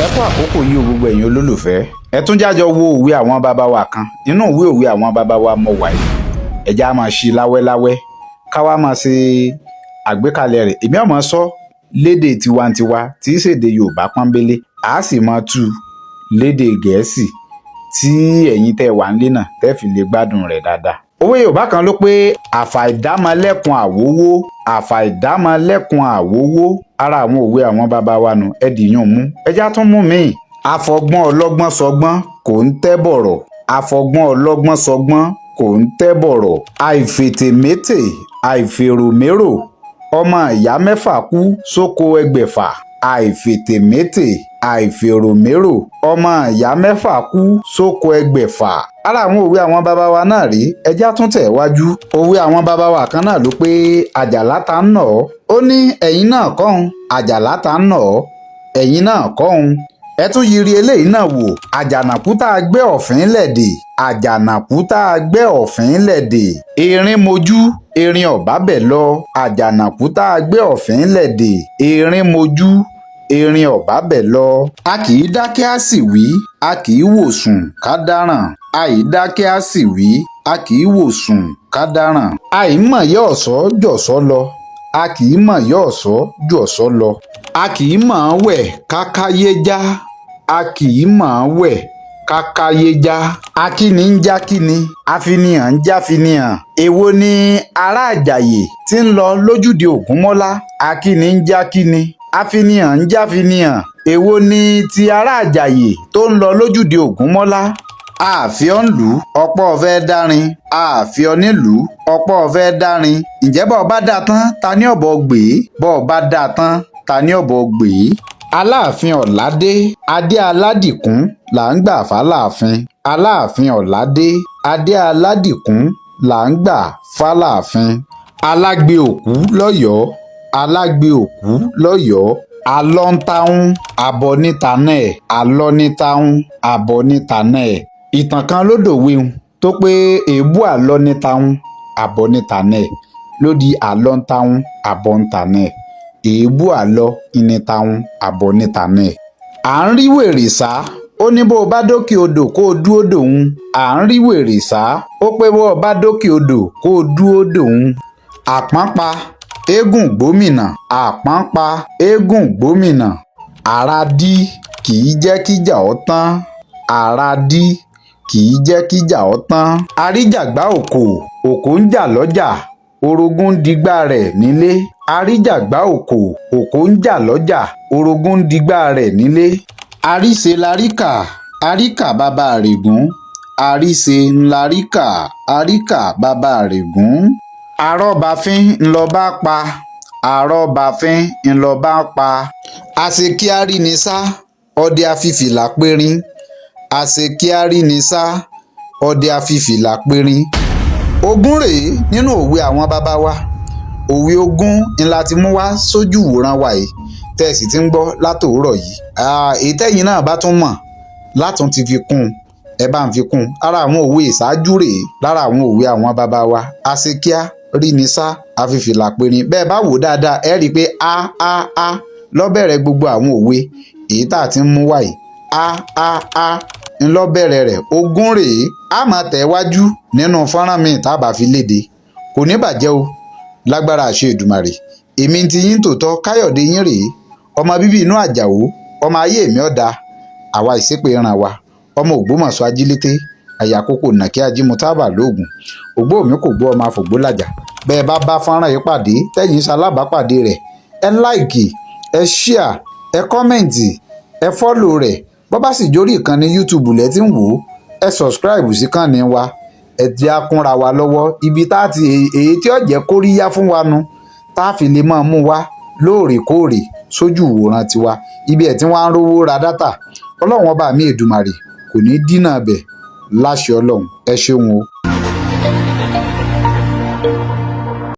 Ẹ kú àkókò yìí o, gbogbo ẹ̀yin olólùfẹ́. Ẹ tún jájọ wo òwe àwọn bàbá wa kan nínú ìwé òwe àwọn bàbá wa mọ̀ wáyé. Ẹ já máa ṣí láwẹ́láwẹ́, ká wá máa ṣe àgbékalẹ̀ rẹ̀. Èmi ọmọ sọ lédè tiwantiwa tí í ṣèdè Yorùbá pọ́nbélé, a sì máa tú lédè Gẹ̀ẹ́sì tí ẹ̀yin tẹ́ wà nílé náà tẹ́ fi lè gbádùn rẹ̀ dáadáa. Òwe Yorùbá kan ló pé àfàìdámọlẹ́kun àwówó, àfàìdámọlẹ́kun àwówó. Ara àwọn òwe àwọn bàbá wa nù. Ẹ dìyún mú, ẹjá tún mú míì. Afọgbọ́n ọlọ́gbọ́n sọgbọ́n kò ń tẹ́ bọ̀rọ̀, afọgbọ́n ọlọ́gbọ́n sọgbọ́n kò ń tẹ́ bọ̀rọ̀. Àìfètèmétè, àìfèròmérò, ọmọ ìyá mẹ́fà kú sóko ẹgbẹ̀fà. Àìfètèmétè, àìfèròmérò, ọmọ ìyá mẹ́fà kú sóko ẹgbẹ̀fà. Ara àwọn òwe àwọn bàbá wa náà rí. Ẹjá tún tẹ̀ wájú. Òwe àwọn bàbá wa kan náà ló pé àjàlá ta ń nà ọ́, ó ní ẹ̀yin náà kọ́hún. Àjàlá ta ń nà ọ́, ẹ̀yin náà kọ́hún. Ẹ tún yiri eléyìí náà wò. Àjànàkú tá a gbé ọ̀fìn lẹ̀dẹ̀, àjànàkú tá a gbé ọ̀fìn lẹ̀dẹ̀. Erin mojú, erin ọ̀bá bẹ̀ lọ. Àjànàkú tá a gbé ọ̀fìn lẹ̀dẹ̀, erin mojú, erin ọ̀bá bẹ̀ lọ. A kì í dákẹ́ á sì wí, a kì í wò sùn ká dáràn. A ì dákẹ́ á sì wí, a kì í wò sùn ká dáràn. Àìmọ̀ yẹ́ ọ̀ṣọ́ jọ̀ṣọ́ lọ, a kì í mọ̀ yẹ́ ọ̀ṣọ́ jọ̀ṣọ́ lọ. A kì í mọ̀ ọ́n wẹ̀ kákáyé já, a kì í mọ̀ ọ́n wẹ̀ kákáyé já. Akíni ń já kíni, afinihàn ń jáfinihàn. Èwo ni ará Àjàyè tí ń lọ lójúde Ògúnmọ́lá? Akíni ń já kíni, afinihàn ń jáfinihàn. Èwo ni ti ará Àjàyè tó ń lọ lójúde Ògúnmọ́lá? Ààfin nílùú ọ̀pọ̀ fẹ́ dárin, ààfin nílùú ọ̀pọ̀ fẹ́ dárin. Ǹjẹ́ bọ́ ọ bá dáa tán, ta ní ọ̀bọ̀ gbé? Bọ́ ọ bá dáa tán, ta ní ọ̀bọ̀ gbé? Aláàfin Ọ̀ládé, adé aládìkún là ń gbà fàlàáfin. Aláàfin Ọ̀ládé, adé aládìkún là ń gbà fàlàáfin. Alágbe òkú lọ́yọ́ọ́, alágbe òkú lọ́yọ́ọ́. Àlọ ń tahùn, àbọ̀ ní tàná ẹ̀. Àlọ ní tahùn, àbọ̀ ní tàná ẹ̀. Ìtàn kan ló dòwe un tó pé èébú àlọ ní tahùn, àbọ̀ ní tàná ẹ̀, ló di àlọ ń tahùn, àbọ̀ ń tàná ẹ̀. Èébú àlọ ní tahùn, àbọ̀ ní tàná ẹ̀. À ń rí wèrè sá, ó ní bó o bá dókè odò kó o dúró dòun. À ń rí wèrè sá, ó pé bó o bá dókè odò kó o dúró dòun. Àpọ́n pa eégún gbómìnà, àpọ́n pa eégún gbómìnà. Àràdí kì í jẹ́ kíjà ó tán, àràdí kì í jẹ́ kíjà ó tán. Àríjàgbá òkò, òkò ń jà lọ́jà, orogún ń digbá rẹ̀ nílé. Àríjàgbá òkò, òkò ń jà lọ́jà, orogún ń digbá rẹ̀ nílé. Àríṣe laríkà, àríkà bàbá àrègún. Àríṣe ńlaríkà, àríkà bàbá àrègún. Arọ́bafín ńlọba pa, arọ́bafín ńlọba pa. Àṣekíárínisá, ọdẹ afìfìlà perin. Àṣekíárínisá, ọdẹ afìfìlà perin. Ogún rèé nínú òwe àwọn bàbá wa. Òwe 20 ńlá ti mú wá sójú ìwòran wa yìí tẹ́ ẹ sì ti ń gbọ́ látòórọ̀ yìí. Èyí tẹ́yìn náà bá tún mọ̀ látún ti fi kún un, ẹ bá ń fi kún un. Ara àwọn òwe ìṣáájú rèé lára àwọn òwe àwọn bàbá wa. Àṣekíá rí ni sá, àfìfìlà perin. Bẹ́ẹ̀ bá wò dáadáa, ẹ rí i pé a a a lọ́bẹ̀rẹ̀ gbogbo àwọn òwe èyí tá a ti ń mú wá yìí. A a a ńlọ́bẹ̀rẹ̀ rẹ̀. 20 rèé. A máa tẹ̀ wájú nínú fọ́nrán míì tá a bá fi léde. Kò ní bàjẹ́ o, lágbára àṣẹ Èdùmàrè. Èmi ti yín tòótọ́, Káyọ̀dé yín rèé, ọmọ bíbí inú Àjàó, ọmọ ayé mi ọ̀dà àwa ìsépè ràn wá, ọmọ Ògbómọ̀ṣọ́ ajílété àyàkókò nàkí ajímútábà lóògùn ògbó mi kò gbọ́, ọmọ àfògbólàjà. Bẹ́ẹ̀ bá bá fọ́nrán yìí pàdé, tẹ́yìn ṣalábàápàdé rẹ̀, ẹ like, ẹ share, ẹ comment, ẹ follow rẹ̀. Bọ́ bá sì jórí ìkànnì YouTube lẹ́ ti ń wò ó, ẹ subscribe sí kànnì wa. Ẹ jẹ́ á kúnra wa lọ́wọ́ ibi tá a ti èyí tí ó jẹ́ kóríyá fún wa nu, tá a fi lè máa mú wa lóòrèkóòrè sójú ìwòran tiwa. Ibi ẹ̀ tí wọ́n á rówó ra data, Ọlọ́run ọba mi Èdùmàrè kò ní dínà bẹ̀ láṣẹ Ọlọ́run. Ẹ ṣeun o.